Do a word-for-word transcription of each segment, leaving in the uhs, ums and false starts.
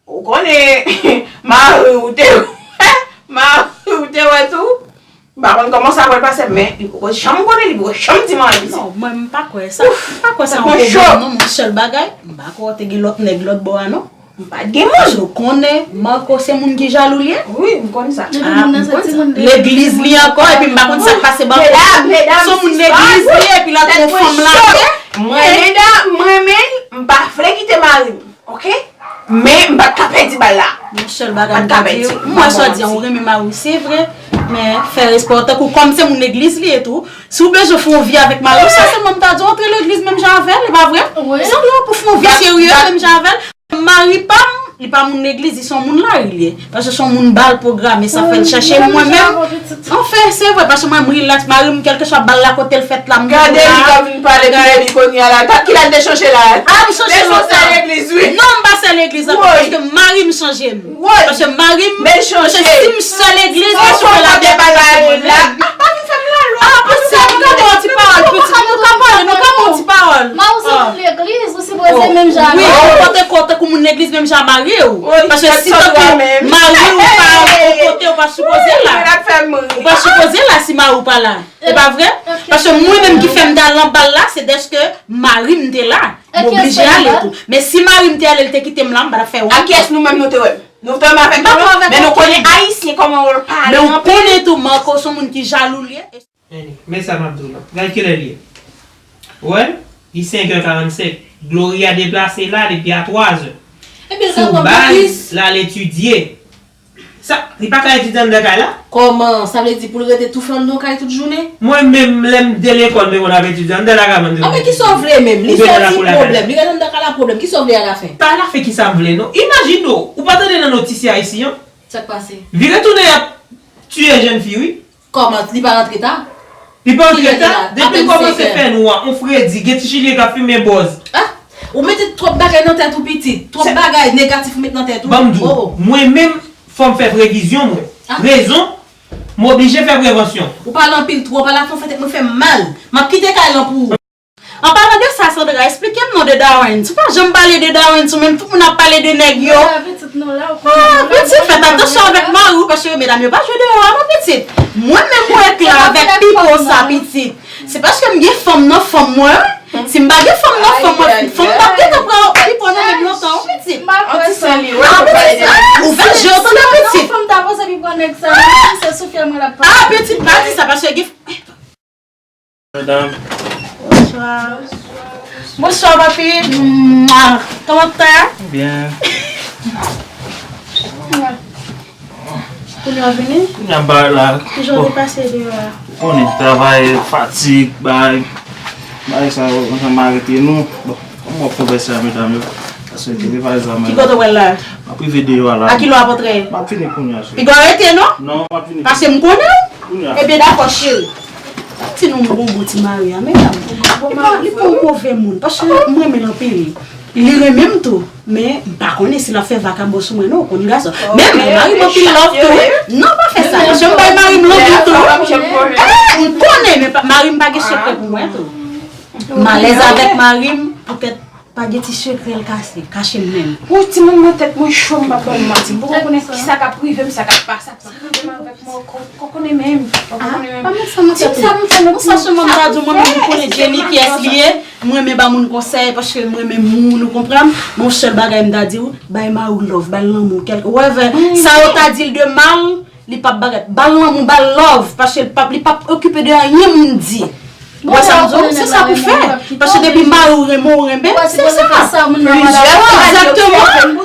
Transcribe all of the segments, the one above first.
Ou konnen, mari w te wè, mari w te wè tou. M pa konn kòman sa pral pase, men li poko janm konnen, li poko janm di mari l sa. Non, mwen m pa kwè sa. M pa kwè sa yon pwoblèm non, mon sèl bagay. M pa kwè w te gen lòt nèg lòt bò a non. M pa t gen moun. Paske w konnen Marco se moun ki jalou l ye. Wi, m konn sa. Ah, m konn sa. Legliz li ankò, epi m pa konn sa k pase bò. Medam, medam, se yon moun legliz li ye, epi l ap pran fanm la. Mwen, medam, mwen menm, m pa vle kite mari m. Ok? Men m pa t ka pèdi bal la. Yon sèl bagay m ka di w, m wè sa w di an, ou renmen mari w, se vre, men fè respè w tankou kòm se moun legliz li ye tou. Si w bezwen fè yon vi avèk mari w, sa sèlman m ta di w, antre legliz menm jan avè l, e pa vre? Wi. Se yon pou fè yon vi serye menm jan avè l. Mari pa m, li pa moun legliz, li se yon moun lari li ye. Paske se yon moun bal pwograme, sa fè l chèche mwen menm. Anfen, se vre, paske mwen, m rilaks, mari m, kèlkeswa bal la kote l fèt la, m toujou la. Gade li ka vin pale pou li kounye a la. Gad ki la l te chanje la. Ah, m chanje lontan. Non, m pa sè legliz ankò, paske mari m chanje m. Paske mari m, paske si m sè legliz, m chanje la. Ah, pa vin fè m lalwa. Ah, pa vin fè m lalwa. Ti pawòl, pitit, nou ka pale, nou ka ba yon ti pawòl. Mari w se moun legliz, ou sipoze menm jan avè l. Wi, ou pote kò tankou moun legliz menm jan mari w. Paske si tankou mari w pa kote, ou pa sipoze la. Ou pa sipoze la si mari w pa la. E pa vre? Paske mwen menm ki fè m t al nan bal la, se dèske mari m te la. M oblije ale tou. Men si mari m te ale, l te kite m la, m pa t ap fè wont. Ak kiyès nou menm nou te wè l? Nou te wè m avèk yon lòt, men nou konnen Ayisyen kòman yo pale anpil. Men ou konnen tou, Marco se yon moun ki jalou l ye. Men, men sa m ap di w la. Gad kilè l ye. Ou wè? Li senk è karannsenk. Gloria deplase la depi a twa zè. Sou baz l al etidye. Sa, li pa ka etidye anndan kay la? Kòman? Sa vle di pou l rete toufe anndan kay tout jounen? Mwen menm, lè m te lekòl, m te konn ap etidye anndan lakay mwen. Anben, kisa w vle menm? Li fè w ti pwoblèm. Li rete anndan kay la pwoblèm. Kisa w vle a lafen? Pa lafen kisa m vle, non. Imajine w, ou pa tande nan notis ya isi an? Sa k pase? Vire tounen y ap tiye jèn fi, wi. Kòman? Li pa rantre ta? Li pa rantre ta? Depi l kòmanse fè nwa, on fredi, gen ti chilyen k ap fimen bòz. Ah! Ou mete twòp bagay nan tèt ou, pitit. Twòp bagay negatif ou met nan tèt ou. Ban m di w, mwen menm, fò m fè previzyon, mwen. Rezon, m oblije fè prevansyon. Ou pale anpil twòp, alafen w fè tèt mwen fè m mal. M ap kite kay lan pou ou. An palan de sa, Sandra, esplike m non de Darwens. Ou pa janm pale de Darwens, ou menm tout moun ap pale de nèg yo. Ah, pitit, fèt atansyon avèk mari w, paske medam yo pa jwe deyò a non, pitit. Mwen menm mwen klè avèk pipo sa, pitit. Se paske m gen fanm nan fanm mwen, wi. Si m pa gen fanm nan fanm mwen, fanm pa t gentan pran pipo nan men m lontan, wi, pitit. Ah, pitit, ou vanje w tande, pitit. Fanm ta panse li pran nèg sa, se sou fyèl mwen l ap pase. Ah, pitit, pa di sa, paske gen Medam. Bonswa. Bonswa, papi. Mwa. Kòman w ye? Byen. Kounye a w vini? Kounye a m pa la. Kijan w te pase deyò a? Ou konnen, travay, fatig, bay. Bay sa yo, ansanm arete nou. Bon, kòman w ap konvèse a medam yo? Paske te prepare sa. Ki kote w pral la? M ap rive deyò a la. A ki lè w ap antre? M ap fini kounye a, cheri. Piga w rete, non? Non, m ap fini. Paske m konnen w. Kounye a. Ebyen, dakò, cheri. Ti nou bon bon ti mari a, medam. Li pa, li pa yon move moun, paske m renmen l anpil. Li renmen m tou, men m pa konnen si l ap fè vakabon sou mwen non, ou konn gason. Men m bay mari m anpil love tou wi. Non, pa fè sa, paske m bay mari m lanmou tou wi. Eh, m konnen, men pa, mari m pa gen sekrè pou mwen tou. M alèz avèk mari m, poutèt pa gen ti sekrè l kase, kache m menm. Ou timoun nan tèt mwen cho, m p ap ba w manti. M poko konnen kisa k ap rive m, sa k ap pase. Sa rive m avèk mwen, ko-, ko konnen menm. Ko konnen menm. Pa met sa nan tèt ou. Sa m fè nan ti sa sèlman m ta di w, mwen menm m konnen Jenny kiyès li ye. M renmen ba moun konsèy paske m renmen moun, ou konprann? Men yon sèl bagay m ta di w, bay mari w love, ba l lanmou, kèlke, whatever. Sa yo ta di l de mal, li p ap bagay. Ba l lanmou, ba l love, paske li p ap, li p ap okipe de anyen moun di. Ou wè sa m di w? Se sa pou fè. Paske depi mari w renmen w, renmen, se sa. Plizyè fwa, egzakteman.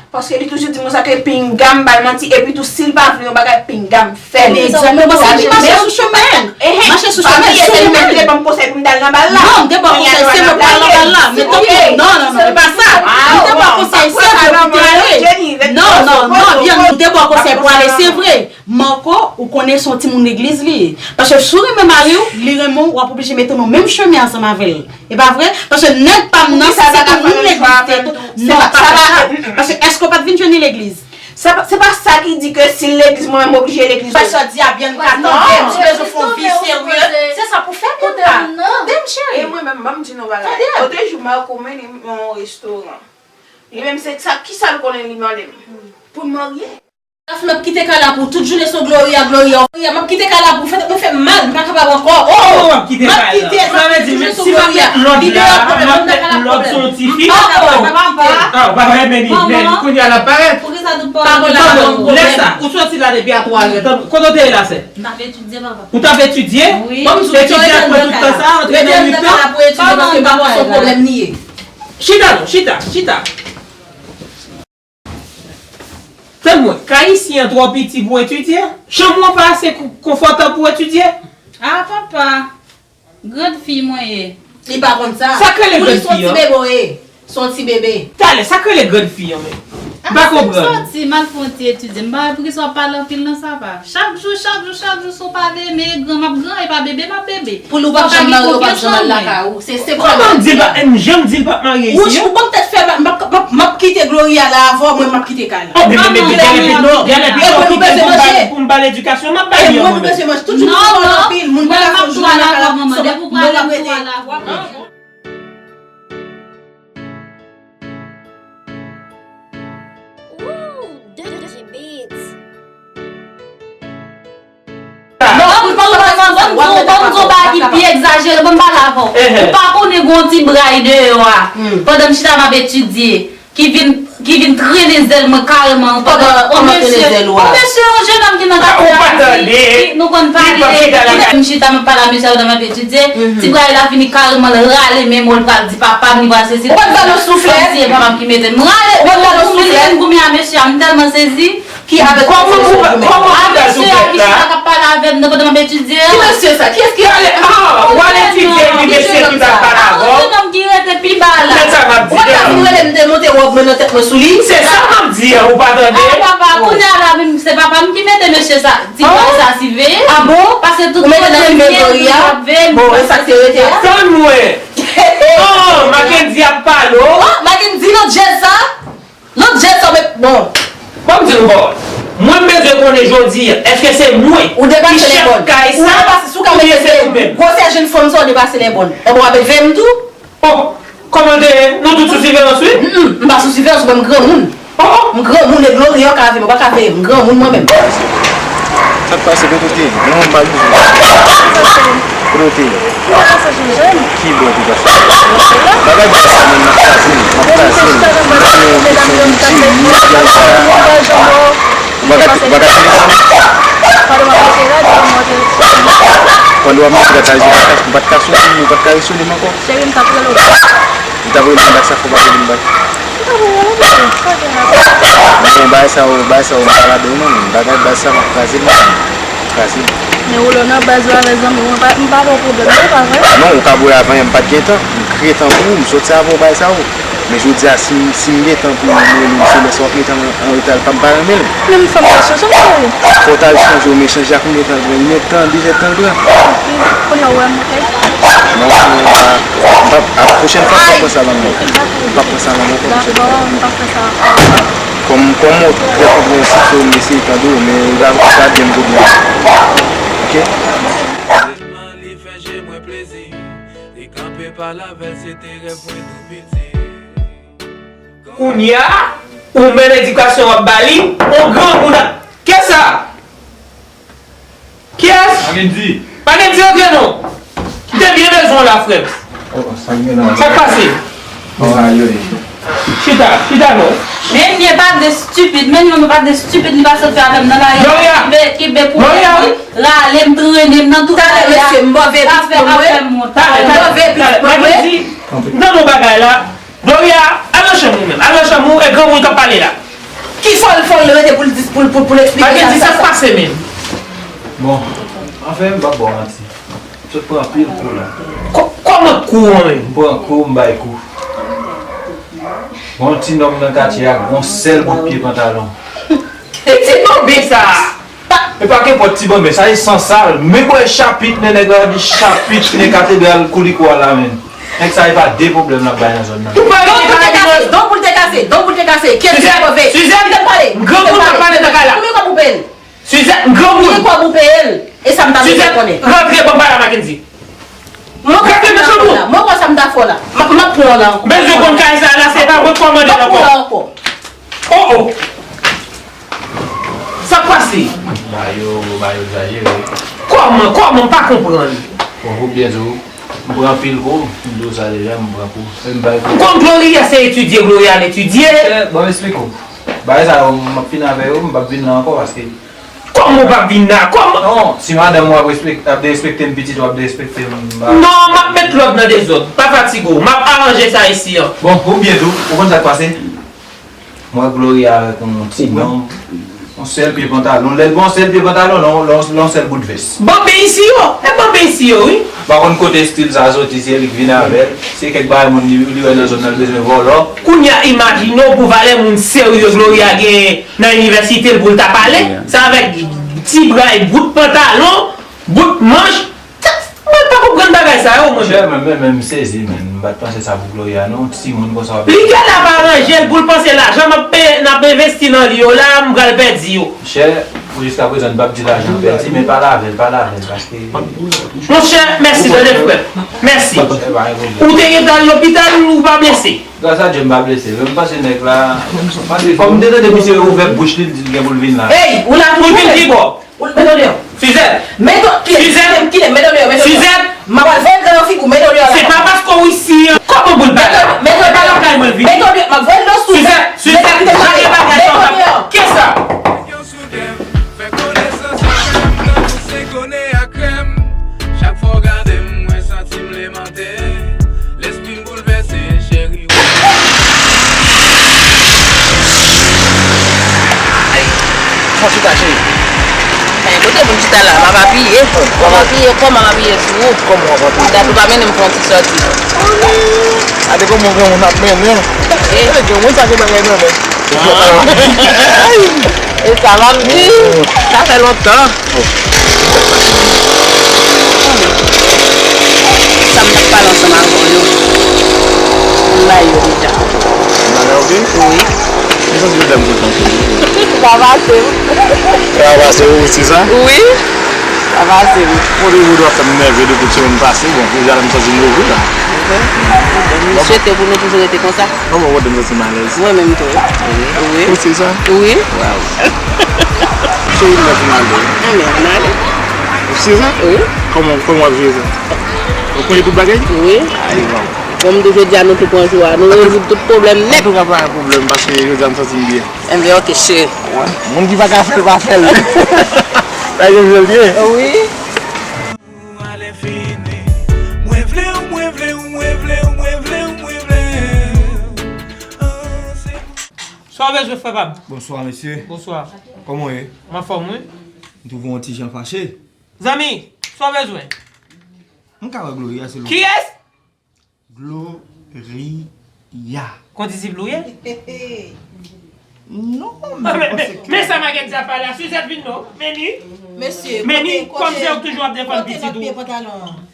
Paske li toujou di moun sa ke pinga m ba l manti, epi tou si l pa vle yon bagay, pinga m fè l. Egzakteman, paske li mache sou chemen. Mache sou chemen, sou chemen. Ban m konsèy pou m t al nan bal la. Non, m te ba w konsèy, se pou w al nan bal la. Men tanpri, non, non, non, e pa sa. M te ba w konsèy, se pou w te ale. Non, non, non, byen, m te ba w konsèy pou w ale, se vre. Marco, ou konnen se yon timoun legliz li ye. Paske si w renmen mari w, li renmen w, w ap oblije mete w nan menm chemen ansanm avè l. E pa vre? Paske nèg pa m nan, si se te moun legliz te tou, non, pa fè sa. Paske èske w pa t vin jwenn li legliz? Se pa, se pa sa ki di ke si l legliz, mwen menm m oblije legliz tou. Paske di a byen ka tande, m bezwen fè yon vi serye. Se sa pou fè tout la. Tande m, cheri. E mwen menm, ban m di nou bagay. Tande. Lòt jou, Marco mennen m nan yon restoran. Li menm se sa, kisa l konnen li mande m? Pou n marye. Gaflòt kite kay la pou tout jounen se Gloria, Gloria. Gloria, m ap kite kay la pou fè tèt mwen fè m mal, m pa kapab ankò. Oh, oh, m ap kite kay la. Sa vle di, menm si m ap met lòd la, m ap met lòd sou yon ti fi. M pa kapab, m pa kapab. Ah, ou pa renmen li, men kounye a l ap parèt. Poukisa tout pawòl la? Lè sa, ou soti la depi a twa zè, kote w te ye la, sè? M t ap etidye, papa. Ou t ap etidye? Wi. Etidye ap pran tout tan sa, antre nan uit tan. Paske m pa konn se yon pwoblèm li ye. Chita non, chita, chita. Tann mwen, kay isi an twò piti pou etidye? Chanm ou an pa ase ko-, konfòtab pou etidye? Ah, papa, grann fi mwen ye. Li pa konn sa. Sa k rele grann fi an? Pou li se yon ti bebe w ye. Se yon ti bebe. Talè, sa k rele grann fi an menm? M pa konprann. Soti, m al fè yon ti etidye. M pa wè poukisa w ap pale anpil nan sa, pa. Chak jou, chak jou, chak jou, se w pale, men gran m ap gran, e pa bebe m ap bebe. Pou li w p ap janm marye, w p ap janm al lakay ou. Se, se pwoblèm. Kòman m di l pa, m janm di l p ap marye isi an? Wouch, ou ban m tèt fè, m ap, m ap, m ap kite Gloria la avè w, mwen m ap kite kay la. Oh, men, men, men, men, genlè pi, genlè pi okipè pou m ba l, pou m ba l edikasyon, m ap ba li an mwen menm. Tout jounen ou pale anpil, moun pa ka fè yon jounen lakay la, se w ap rete. Ooh, dirty beats. Non, ban m di w, ban m di w, ban m di w bagay ki pi egzajere, ban m pale avè w. Ou pa konnen gen yon ti bray deyò a, pandan m chita m ap etidye, ki vin, ki vin trennen zèl mwen kareman, pandan yon mesye, yon mesye, yon jenòm ki nan katye a, ki, ki nou konn pale, ki, m chita m ap pale a mesye a pandan m ap etidye, ti bray la vini kareman l rale men mwen, l pral di papa m, li pral sezi. Ou pa t ba l yon souflèt? Papa m ki mete m rale, ou pa t ba l yon souflèt? Goumen a mesye a, m tèlman sezi. Ki avèk kòman ou, kòman ou fè souflèt la? A mesye a ki chita k ap pale avè m nan pandan m ap etidye a. Ki mesye sa? Kiyès ki ale? Ah, w al etidye epi mesye ki t ap pale avè w? Yon jenòm ki rete pi ba la. Ou mèt sa m ap di a. Ou pa t ka vin rele m demonte wòb mwen nan tèt mwen sou li? Se sa m ap di a, ou pa tande? Ah, papa, kounye a la, menm se papa m ki mete mesye sa, ti bòy sa siveye m. Ah bon? Paske tout kote m ye, li ap veye m. Bon, e sa k te rete a? Tann mwen. Oh, Mackendy ap pale w. Oh, Mackendy, lòt jèz sa? Lòt jèz sa, men, bon. Ban m di nou, bon, mwen m bezwen konnen jodi a, èske se mwen ki chèf kay sa, oubyen se ou menm? Gwosè jenn fanm sa, ou depase lèbòn. Ebyen, w ap veye m tou? Oh, kòman l te ye? Nou tout sou siveyans, wi. Mm, mm, m pa sou siveyans, mwen m granmoun. Oh, oh. M granmoun, e Gloria ka veye m, ou pa ka veye m, m granmoun mwen menm. Sa k pase, kote w te ye? Yon moun pa jije. Kote w te ye? Ki bò w te pase? Bagay di sa, moun nan kraze m, m ap kraze m. Mesye, mesye, mesye, mesye, bagay sa. Ou pa ka, ou pa ka tire sa. Pandan w ap mete bagay sa, ou pa t ka soti m, ou pa t ka resone m ankò. Cheri, m t ap rele w. Ou t ap rele m bak, sa fè w pa t rele m bak. Men bagay sa yo, bagay sa yo, m pa ladan yo non, men bagay baz sa m ap kraze l, m ap kraze l. Men ou lè nan baz la avè zanmi w, m pa, m pa ba w pwoblèm non, pa vre? Non, ou ka voye avan yè, m pa t gen tan, m kreye tan pou ou, m soti avè w bagay sa yo. Men jodi a, si, si m gen tan pou m rele w, se lè sa w ap mete an, an reta, l pa m pa renmen l. Men m fè m pa chanje, m chanje. Fò w t al chanje w, men chanje a konbyen tan l pran? Inèdtan, dezèdtan l pran? Kounye a ou wè m, oke? Non, non, non, pa, m p ap, a pwochèn fwa, m p ap pran sa nan men w. M p ap pran sa nan men w ankò, mesye. Dakò, m p ap fè sa ankò. Kòm, kòm ou trè konprensif, so, m eseye tande w, men ou pa, ou pa byen m konprann. Oke? Li fè je mwen plezi. Li kanpe pale avè l, se te rèv mwen tou piti. Kounye a, ou menm edikasyon w ap ba li, on granmoun ap. Kiyès sa? Kiyès? Mackendy. Mackendy, antre non. M te byen bezwen w la, frè m. Oh, sa k gen la? Sa k pase? Oh, ayoy. Chita, chita non. Men nèg pa de stupid, men nèg pa de stupid, li pa sot fè avè m nan la. Gloria! Kenbe, kenbe pou Gloria! Rale m, trennen m nan tout bagay la. Talè, mesye, m move plis pou mwen. Talè, talè, talè, Mackendy, m tande yon bagay la. Gloria, al nan chanm ou menm. Al nan chanm ou, e granmoun k ap pale la. Ki fò l, fò l rete pou l di, pou l, pou l, pou l eksplike sa? Mackendy, sa k pase menm? Bon, anfen, m p ap ba w manti. M sot pran anpil kou la. Kò-, kòman kou an menm? M pran kou, m bay kou. Gon ti nonm nan katye a, gon sèl bout pye pantalon. Ti bonbe sa! E pa kenpòt ti bonbe, sa e san sal. Men kwè chapit nen nèg la di chapit nen katedral Kouliko a la menm. Nèg sa e pa de pwoblèm l ap bay nan zòn nan. Ou pa vini pa di non. Don boul te kase, don boul te kase, don boul te kase. Kiyès ki pwove? Suzette, kite m pale. Granmoun k ap pale nan kay la. Konbyen kòb ou peye l? Suzette, granmoun. Konbyen kòb ou peye l? E sa m ta bezwen konnen. Suzette, rantre ban m pale a Mackendy. Mwen kwè sa m ta fè w la. Mwen kwè sa m ta fè w la. M ap, m ap pran w la ankò. Bezwen konn kay sa la, se pa mwen k kòmande l ankò. M ap pran w la ankò. Oh, oh. Sa k pase? Ba yo, ba yo egzajere. Kòman, kòman, m pa konprann. Bon, ou byen di w, m pran anpil kou, m di w sa deja, m pran kou. E m bay kou. Ou konn Gloria se etidye, Gloria al etidye. Chè, ban m esplike w. Bagay sa yo, m ap fini avè yo, m p ap vin la ankò paske Kòman w p ap vin la? Kòman? Non, si madanm ou ap respekte, ap derespekte m, pitit ou ap derespekte m, m pa. Non, m ap met lòd nan dezòd. Pa fatige w. M ap aranje sa isi an. Bon, ou byen tou. Ou konn sa k pase? M wè Gloria avèk yon ti nonm. Yon sèl pye pantalon. Lè l gen yon sèl pye pantalon, lè yon, lè yon, lè yon sèl bout vès. Banbe isi yo. E banbe isi yo, wi. M pa konn kote estil sa a soti, se li k vin avè l. Se kèk bagay moun li, li wè nan zòn nan, l bezwen vòlò. Kounye a, imajine w pou valè moun serye Gloria genyen nan inivèsite l pou l ta pale. Se avèk ti bra e bout pantalon, bout manch. Mwen pa konprann bagay sa yo, mwen. Monchè, mwen menm, menm m sezi, men. M pa t panse sa pou Gloria, non. Timoun konsa w ap. Li genlè ap aranje l pou l panse lajan m ap peye, n ap envesti nan li yo la, m pral pèdi yo. Monchè, pou jiskaprezan, n p ap di lajan pèdi, men pale avè l, pale avè l, paske. Monchè, mèsi tande frè m. Mèsi. Monchè, pa gen pwoblèm. Ou te gentan al lopital, ou pa blese? Gras a Dye, m pa blese. Lè m panse nèg la, fò m te tande misye ouvè bouch li, l di l gen pou l vin la. Ey, ou la toujou? Ou vin ki bò? Ou l mete w deyò. Suzette! Mete w, kile, Suzette! Kile, mete w deyò, mete w deyò. Suzette! M ap al voye l nan figi w, mete w deyò la. Se pa paske w isi an. Kòman pou l bay la? Mete w deyò. Mete w deyò. Mete w deyò, m ap voye l deyò sou. Suzette! Suzette! Mete w deyò. Kisa? Fè konesans avè m, tankou se kone ak krèm. Chak fwa w gade m, mwen santi m lemante. Lespri m boulvèse, cheri. Kòman w chita, cheri? Hey, kote pou m chita la? M ap apiye. M ap apiye, kòman m ap apiye sou ou? Kòman w ap apiye? Dat ou pa mennen m fè yon ti sòti. Gade kòman granmoun ap mennen. Eh. Gade granmoun sa gen bagay nan men. E sa m ap di, sa fè lontan. Sa m t ap pale ansanm avè w yo, m bay yo deja. Bagay ok? Wi. Mwen santi medam kontan pou ou. Sa pase m. Sa pase ou, se sa? Wi. Sa pase m. Bon, depi w ap fè m nève depi semèn pase, bon, kounye a la m santi m leve la. M swete pou nou toujou rete konsa. Kòman w wè m santi m alèz? Mwen menm tou. Wi. Ou se sa? Wi. Waw. Cheri, m santi m alèz. Anben, ann ale. Ou se sa? Wi. Kòman, kòman w ap jere sa? Ou konye tout bagay? Wi. Ay, waw. Bon, m tou jodi a nou tou pran jou a. Nou rezoud tout pwoblèm nèt. Antouka, pa gen pwoblèm, paske jodi a m santi m byen. Enben, ok, cheri. Wi. Moun ki pa ka fè l, pa fè l. Sa e jan l ye. Wi. Alenfini. Mwen vle w, mwen vle w, mwen vle w, mwen vle w, mwen vle w. Sa w bezwen, frè pa m? Bonswa, mesye. Bonswa. Kòman w ye? M anfòm, wi. M twouve w yon ti jan fache. Zanmi, sa w bezwen? M ka wè Gloria, silvouplè? Kiyès? Gloria. Kondisip li w ye? Non, men, men, men sa Makendy ap pale a, Suzette vin non, men li. Mesye, men li, kote, kòm se ou ki toujou ap defann pitit ou.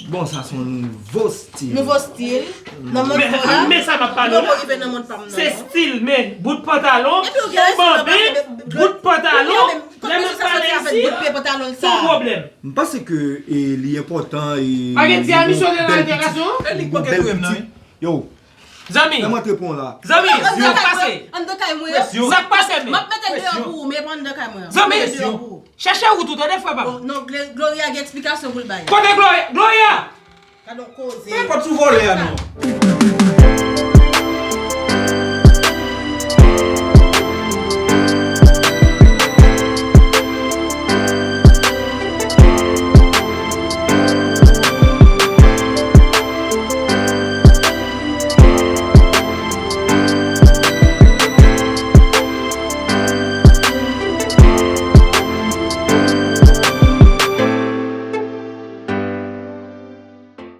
Bon, sa se yon nouvo stil. Nouvo stil. Nan mond pa w la. Men sa m ap pale w la. Rive nan mond pa m nan. Se stil, men bout pantalon, banben, bout pantalon, lè m ap pale isi, se yon pwoblèm. M panse ke e, li enpòtan e. Makendy a misyon de la entegrasyon? E li k manke touye m nan, wi. Yo. Zanmi. Fè m antre pran la. Zanmi, sa k pase? Anndan kay mwen. Sa k pase, men? M ap mete deyò pou ou, men pa anndan kay mwen. Zanmi, chèche wout ou, tande, frè pa m. Non, Gloria gen eksplikasyon pou l bay. Kote Gloria? Gloria! Gade yon koze. Fè pòt sou vòlè a, non.